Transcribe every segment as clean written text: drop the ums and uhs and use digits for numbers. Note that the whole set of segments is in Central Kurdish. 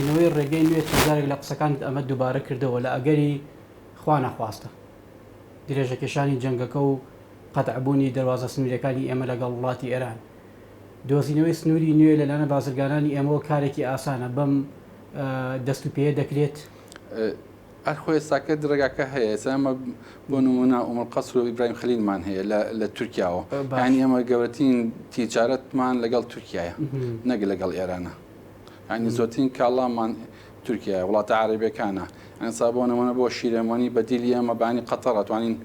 دۆزینەوەی ڕێگەی نوێ چەند جارێک لە قسەکانت ئەمەت دووبارە کردەوە لە ئەگەری خوا نەخواستە درێژەکێشانی جەنگەکە و قەتعبوونی دەروازە سنووریەکانی ئێمە لەگەڵ وڵاتی ئێران دۆزینەوەی سنووری نوێ لەلایەن بازرگانانی ئێمەوە کارێکی ئاسانە بەم دەست و پێیە دەکرێت؟ هەر خۆی ئێستاکە ڕێگاکە هەیە ئێستا ئێمە بۆ نمونە ئومر قەسر و ئیبراهیم خەلیلمان هەیە لە تورکیاوە یعنی ئێمە گەورەترین تیجارەتمان لەگەڵ تورکیایە نەک لەگەڵ ئێرانە یعنی زۆرترین کاڵامان تورکیا وڵاتە عەرەبیەکانە ئەنسا بۆ نمونە بۆ شیرەمەنی بەدیلی ئێمە بانی قەتەر ئەتوانین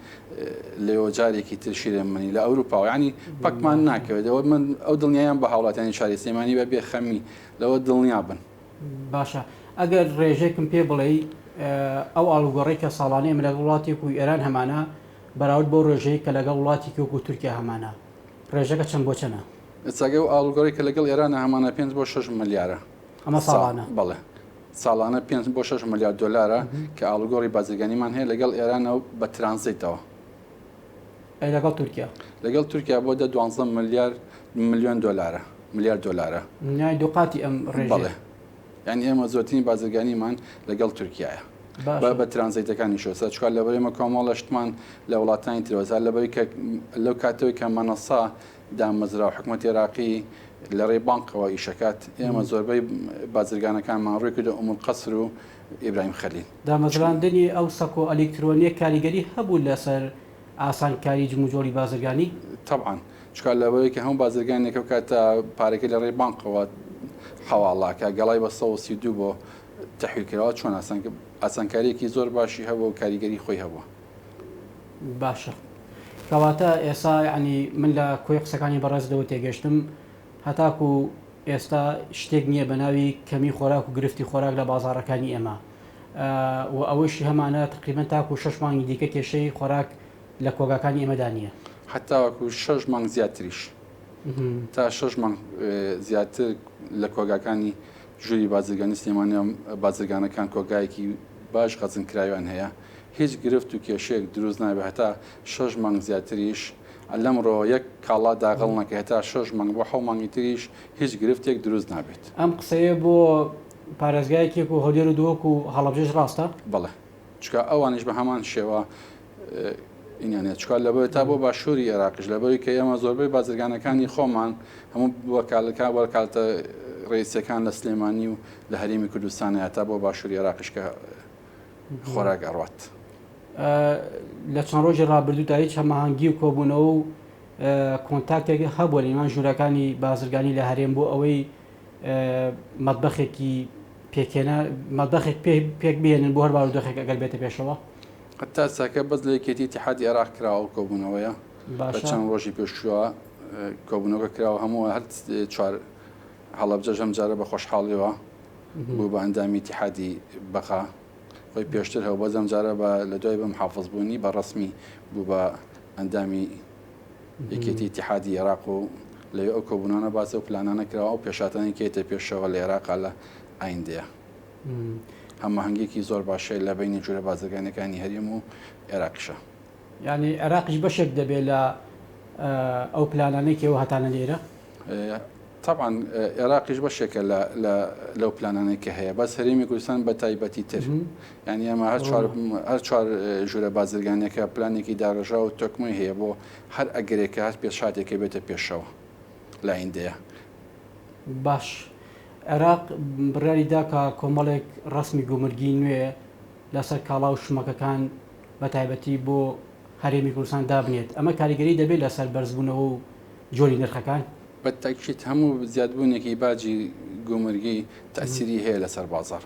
لەوە جارێکی تر شیرەمەنی لە ئەوروپاوە ینی پەکمان ناکەوێت ئەوە من ئەو دڵنیایان بە هاوڵاتیانی شاری سلێمانی بە بێخەمی لەوە دڵنیا بن. باشە ئەگەر ڕێژەیەکم پێ بڵێی ئەو ئاڵوگۆڕەی کە ساڵانە ئێمە لەگەڵ وڵاتێک و ئێران هەمانە بەراورد بەو ڕێژەی کە لەگەڵ وڵاتێکی وەکو تورکیا هەمانە ڕێژەکە چەند بۆ چەنە؟ ئێستاکە ئەو ئاڵوگۆڕەی کە لەگەڵ ئێرانە هەمانە پێنج بۆ شەش ملیارە. ئەمە ساڵانە؟ بەڵێ ساڵانە پێنج بۆ شەش ملیار دۆلارە کە ئاڵوگۆڕی بازرگانیمان هەیە لەگەڵ ئێرانە و بە ترانزیتەوە. ئەی لەگەڵ تورکیا؟ لەگەڵ تورکیا بۆ دە دوانزە ملیار ملیۆن دۆلارە ملیار دۆلارە. یانی دووقاتی ئەم ڕێژەیە. بەڵێ یانی ئێمە زۆرترین بازرگانیمان لەگەڵ تورکیایە بە بە ترانزیتەکانیشەوە سا چکار لەبەر ئێمە کۆمەڵە شتمان لە وڵاتانی ترەوە سا لەبەری کە لەو کاتەوەی کە مەنەسا دامەزرا و حکومەتی عێراقی لە ڕێی بانقەوە ئیشەکات ئێمە زۆربەی بازرگانەکانمان ڕووی کردە ئومول قەسر و ئیبراهیم خەلیل. دامەزراندنی ئەو سەکۆ ئەلیکترۆنیە کاریگەری هەبوو لەسەر ئاسانکاری جموجۆڵی بازرگانی؟ تەبعەن، چونکە لەبەرئەوەی کە هەموو بازرگانێک ئەو کاتە پارەکەی لە ڕێی بانقەوە حەواڵە ئەکا، گەڵای بە 132 بۆ تەحویل کراوە، چۆن ئاسانکارییەکی زۆر باشی هەبووە و کاریگەری خۆی هەبووە. باشە کەواتە ئێستا یەعنی من لە کۆی قسەکانی بەڕێزتەوە تێگەشتم هەتاکو ئێستا شتێک نییە بە ناوی کەمی خۆراک و گرفتی خۆراک لە بازاڕەکانی ئێمە و ئەوەیشی هەمانە تقریبەن تاکو شەش مانگی دیکە کێشەی خۆراک لە کۆگاکانی ئێمەدا نییە. هەتاوەکو شەش مانگ زیاتریش تا شەش مانگ زیاتر لە کۆگاکانی ژووری بازرگانی سلێمانی بازرگانەکان کۆگایەکی باش خەزنکراویان هەیە هیچ گرفت و کێشەیەک دروست نابێت هەتا شەش مانگ زیاتریش لەمڕۆوە یەک کاڵا داغڵ نەکەی هەتا شەش مانگ بۆ حەو مانگی تریش هیچ گرفتێک دروست نابێت. ئەم قسەیە بۆ پارێزگایەکی وەکو هەولێر و دهۆک و هەڵەبجەش ڕاستە؟ بەڵێ چونکە ئەوانیش بە هەمان شێوە ئینیان هەیە چونکە لەبەر تا بۆ باشووری ئێراقیش لەبەری کە ئێمە زۆربەی بازرگانەکانی خۆمان هەموو وەکالەکان وەکالەتە ڕئیسیەکان لە سلێمانی و لە هەرێمی کوردستانە تا بۆ باشووری ئێراقیش کە خۆراک ئەڕوات. لە چەند ڕۆژی ڕابردوودا هیچ هەماهەنگی و کۆبوونەوە و کۆنتاکتێک هەبووە لە نێوان ژوورەکانی بازرگانی لە هەرێم بۆ ئەوەی مەتبەخێکی پێکهێنا مەتبەخێک پێک بهێنن بۆ هەر بارودۆخێک ئەگەر بێتە پێشەوە؟ هەتا ئێستاکە بەس لە یەکێتی ئیتیحادی عێراق کراوە ئەو کۆبوونەوەیە بە چەند ڕۆژی پێشووە کۆبوونەوەکە کراوە هەموو هەر چوار هەڵەبجەش ئەم جارە بە خۆشحاڵیەوە بوو بە ئەندامی ئیتیحادی بەغا خۆی پێشتر هەبوو بەس ئەم جارە بە لە دوای بە محافظ بوونی بە ڕەسمی بوو بە ئەندامی یەکێتی ئیتیحادی عێراق و لەوێ ئەو کۆبوونانە باس ئەو پلانانە کراوە ئەو پێشهاتانەی کە یەتە پێشەوە لە عێراقا لە ئایندەیە هەماهەنگیەکی زۆر باش هەیە لە بەینی جورە بازرگانیەکانی هەرێم و عێراقیشە. یانی عێراقیش بەشێک دەبێت لە ئەو پلانانەی کە ئێوە هەتانە لێرە؟ تەبعەن عێراقیش بەشێکە لە لەو پلانانەی کە هەیە بەس هەرێمی کوردستان بە تایبەتی تر یعنی ئەمە هەر چوار هەر چوار ژوورە بازرگانیەکە پلانێکی داڕێژراو و تۆکمەی هەیە بۆ هەر ئەگەرێکە هەر پێشهاتێکە بێتە پێشەوە لە ئایندەیە. باش عێراق بڕیاری دا کە کۆمەڵێک ڕەسمی گومرگی نوێ لەسەر کاڵا و شمەکەکان بە تایبەتی بۆ هەرێمی کوردستان دابنێت، ئەمە کاریگەری دەبێت لەسەر بەرزبوونەوە و جۆری نرخەکان؟ بە تەئکید هەموو زیادبوونێکی باجی گومرگی تەئسیری هەیە لەسەر بازاڕ.